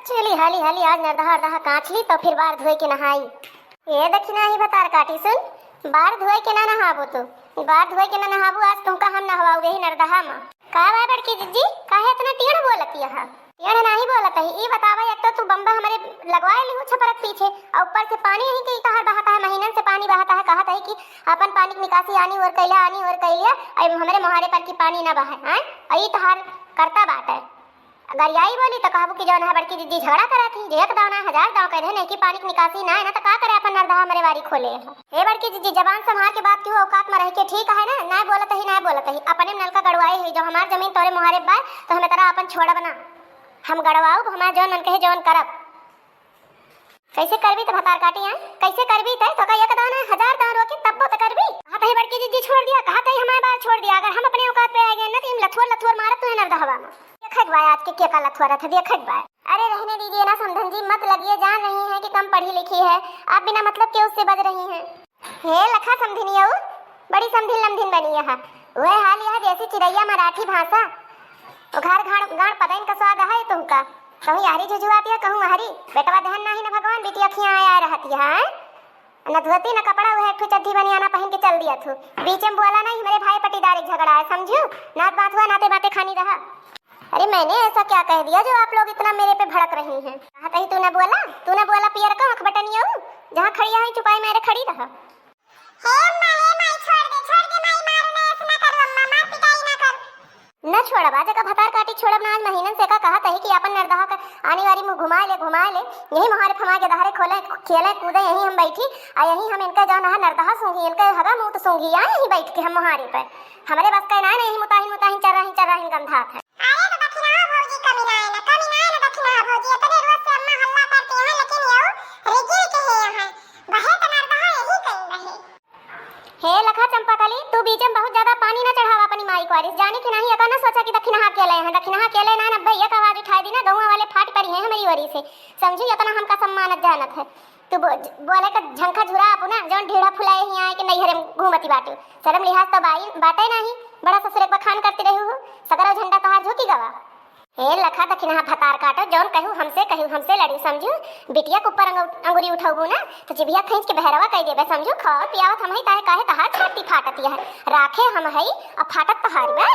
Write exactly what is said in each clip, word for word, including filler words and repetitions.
चली हाली हाली आज नरदहा अरदहा काँच ली तो फिर बार धोए के नहाई। ए दखिनहा भतार काटी सुन, बार धोए के ना नहाबू तू, बार धोए के ना नहाबू, आज तुमका हम नहवाऊ यही नरदहा मा। का बा बड़की जिज्जी, काहे इतना टेढ़ बोलत यहा? टेढ़ नाही बोलत ही, ई बतावा, एक तो तू बम्बा हमरे लगवाए लिहू छपरक पीछे, और ऊपर से पानी यही के तहार बहाता है, महीनन से पानी बहाता है, कहत है कि अपन पानी की निकासी आनी ओर कैला, आनी ओर कैलिया, अब हमरे मोहारे पर की पानी ना बहे, हैं? और ई तहार करता बात है। गरियाई बोली तो कहबू कि जौन है बड़की जिज्जी झगड़ा करत ही, जे एक दाव ना हजार दाव कह दे नहीं कि पानी की निकासी ना है ना तो का करे अपन नरदहा हमरे वारी खोले। हे बड़की जिज्जी, जबान संभार के बात की हो, औकात में रह के ठीक है ना, ना बोलत ही, ना बोलत ही, अपने नलका गड़वाई है, जो हमार जमीन तोरे मोहारे बाय तो हमें तरह अपन छोड़ब ना, हम गड़वाऊ, हमार जौन मन कहे जौन करब। कैसे करबी त भतार काटी, हैं? कैसे करबी त? तोका एक दाना हजार दाना रोके तब्बो त करबी? कहा तही बड़की जिज्जी छोड़ दिया, कहा तही हमारे बार छोड़ दिया। अगर हम अपने औकात पे आ गए ना तो इम लथुअर लथुअर मारत तुहे नरदहवा में। देखत बा आज के के का लथुअर था, देखत बा। अरे रहने दीजिए ना समधन जी, मत लगिए, जान रही हैं कि कम पढ़ी लिखी है, आप बिना मतलब के उससे बज रही हैं। हे लखा समधिनियऊ, बड़ी समधिन लमधिन बनी यहाँ। वह हाल यह जैसी चिड़ैया मराठी भाषा। उघार घाड़ गाड़ पदैन का स्वाद है तुमका। कहूँ यारी झुझुआती है, कहूँ हरी। बेटवा दहन नाही न भगवान, बिटिया खिया आया रहती है। न धोती न कपड़ा, वह एक ठो चड्ढी बनियाना पहन के चल दिया थू। बीच में बोला नहीं, मेरे भाई पटीदार एक झगड़ा है, समझू? नात बात हुआ, नाते बाते खानी रहा। अरे मैंने ऐसा क्या कह दिया जो आप लोग इतना मेरे पे भड़क रही हैं? कहा तही तू न बोला, तू न बोला पियर का आँख बटनिया हूँ, जहाँ खड़ी है चुपाई मेरे खड़ी रहा। हे अम्मा, हे माई, छोड़ दे, छोड़ दे माई, मार ना, ऐसा ना करो अम्मा, मार पिटाई ना कर। न छोड़ब, आज का भतार काटी छोड़ब ना, आज महीनन से का कहा तही कि अपन नरदहा का आनी वारी मुँह घुमा ले, घुमा ले, यही मोहारे फमा के दहारे खोले, खेले, कूदे, यही हम बैठी, आ यही हम इनका जौन है नरदहा सूंघी, इनका हगा मूत सूंघी, आ यही बैठ के हम मोहारे पे। हमरे बस का ना, ना, यही मुताहिन, मुताहिन चर्राहिन, चर्राहिन गंधात है। अरे तो दखिनहा भौजी कमी ना है ना, कमी ना है ना दखिनहा भौजी, इतने रोज से अम्मा हल्ला करती हैं, लेकिन ये रिगिर के है यहाँ, बहे तो नरदहा यही कहीं बहे। हे लखा चंपाकली, तू बीच में बहुत ज्यादा पानी ना चढ़ावा अपनी माई को, अरिस जानी कि नहीं, एका ना सोचा कि दखिनहा अकेले हैं, दखिनहा अकेले ना, ना भैया का आवाज उठाई दी ना, गौवा वाले फाट पड़ी हैं हमारी ओरी से, समझी, इतना हमका सम्मानत जानत है। तू बो-, बोले का झंखा झुरा आपू ना, जौन ढीढ़ा फुलाए ही आए के नैहरे में घूमती बाटू। शर्म लिहाज तो बाई, बाटे नाही, बड़ा ससुरे के बखान करती रही हो, सगरो झंडा तोहार झुकी गवा। हे लखा दखिनहा भतार काटो, जौन कहू हमसे, कहू हमसे लड़ू, समझू? बिटिया के ऊपर अंगु-, अंगुरी उठौबू ना, तो जिभिया खींच के बहरवा कह देबे, समझू? खाओ पियावत हम ही, ताहे काहे तहार छाती फाटत यह? राखे हम हई, अब फाटत तहार बे।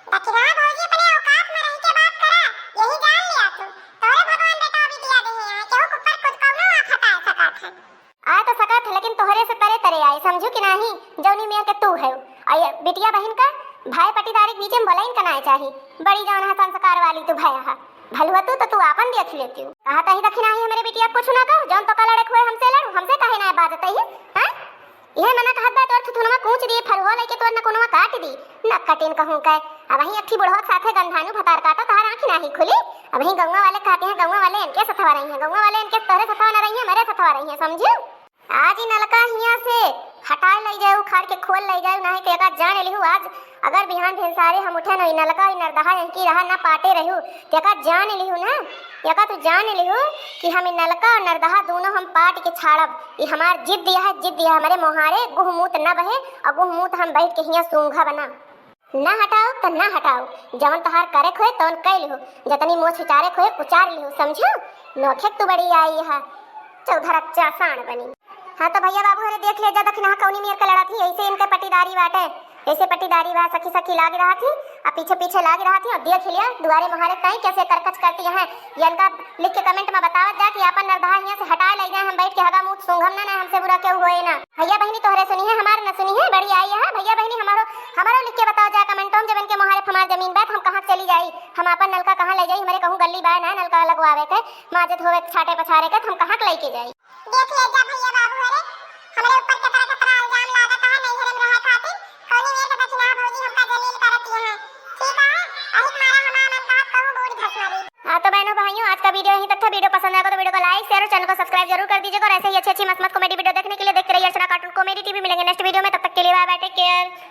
दखिनहा भौजी, अपने औकात में रह के बात करा, यही जान लिया तू। तोरे भगवान बेटा बिटिया देहे हैं, केहू के ऊपर खुद कौनो आँख हटा सकत है। आ तो सकत है, लेकिन तोहरे से तरे तरे आए, समझू कि नाही? जौनी मेर के तू है, आ ये बिटिया बहिन का भाई पटीदारी के बीच में बोलाइन का नाय चाही। बड़ी जौन है संस्कार वाली तू भया है, भलुआ तू तो तू आपन देख लेती हूँ। कहा तही दखिनहा ही हमरे बिटिया कुछ ना कहो, जौन तो का लड़े हुए हमसे लड़ू, हमसे काहे ना बाजत ही, हैं? इहे मना कहत बा, तोर थुथुनवा कूच दी, फरुआ लइके तोर नकुनवा काट दी। न कटिन कहूँ कै। अबहीं अट्ठी बुढ़वा के साथे गंधानू भतार काटो, तहार आँखी नाही खुली। अबहीं गौवा वाले कहते हैं, गौवा वाले इनके सथवा रही हैं, गौवा वाले इनके तोहरे सथवा न रही हैं, मेरे सथवा रही हैं, समझू? आज ही नलका हियाँ से हटाए लई जाए, उखाड़ के खोल लई जाए, नाही तो एका जान लिहू आज अगर बिहान भिनसारे हम उठे न, ई नलका, ई नरदहा, यही की रहा ना पाटे रहू, तेका जान लिहू ना, एका तू जान लिहू कि हम ई नलका और नरदहा दोनों हम पाट के छाड़ब। ई हमार जिद यह है, जिद यह, हमरे मोहारे गुहमूत न बहे और गुहमूत हम बैठ के हियाँ सूंघब ना। ना हटाओ तो ना हटाओ, जवन तोहार करे खोए तवन कह लिहू, जतनी मोछ उचारे खोए उचार लिहू, समझू? नोखे तू बड़ी आई है, चौधर अच्छा साण बनी। हाँ तो भैया बाबू हरे देख लिया जा, दखिनहा कौनी मेर का लड़ा थी, ऐसे इनके पटीदारी बाटे, ऐसे पटीदारी बा, सखी सखी लाग रहा थी, आ पीछे पीछे लाग रहा थी, और देख लिया दुआरे मोहारे ताई कैसे करकच करती हैं। ये इनका लिख के comment में बतावत जा कि आपन नरदहा हियाँ से हटा ले जाए, हम बैठ के हगा मूत सूंघम ना, ना हमसे बुरा केहू होए ना। भैया बहिनी तोहरे सुनी है, हमार न सुनी है, बड़ी आई है। भैया बहिनी हमारो, हमारो लिख के बताओ जा comment में, जब इनके मोहारे हमार जमीन बा, तो हम कहाँ के चली जाई, हम आपन नलका कहाँ ले जाई, हमरे कहूँ गली बा ना नलका लगवावे के, माजे धोवे के, छाटे पछारे के, तो हम कहाँ के लेके जाई? देख ले जा भैया बाबू, अरे हमरे ऊपर केतना केतना इल्जाम लागत है, नैहरे में रहे खातिर, कौनी मेर के दखिनहा भौजी हमका जलील करत है, ठीक है, अहित मारा हमार मन कहत कहूँ बूढ़ धसवरी। हाँ तो बहनों भाइयों, आज का video यहीं तक था। Video पसंद आएगा तो video को like, share और channel को subscribe जरूर कर दीजिएगा और ऐसे ही अच्छी अच्छी मस्त मस्त comedy video देखने के लिए देखते रहिए अर्चना cartoon comedy T V। मिलेंगे next video में, तब तक के लिए bye bye, take care।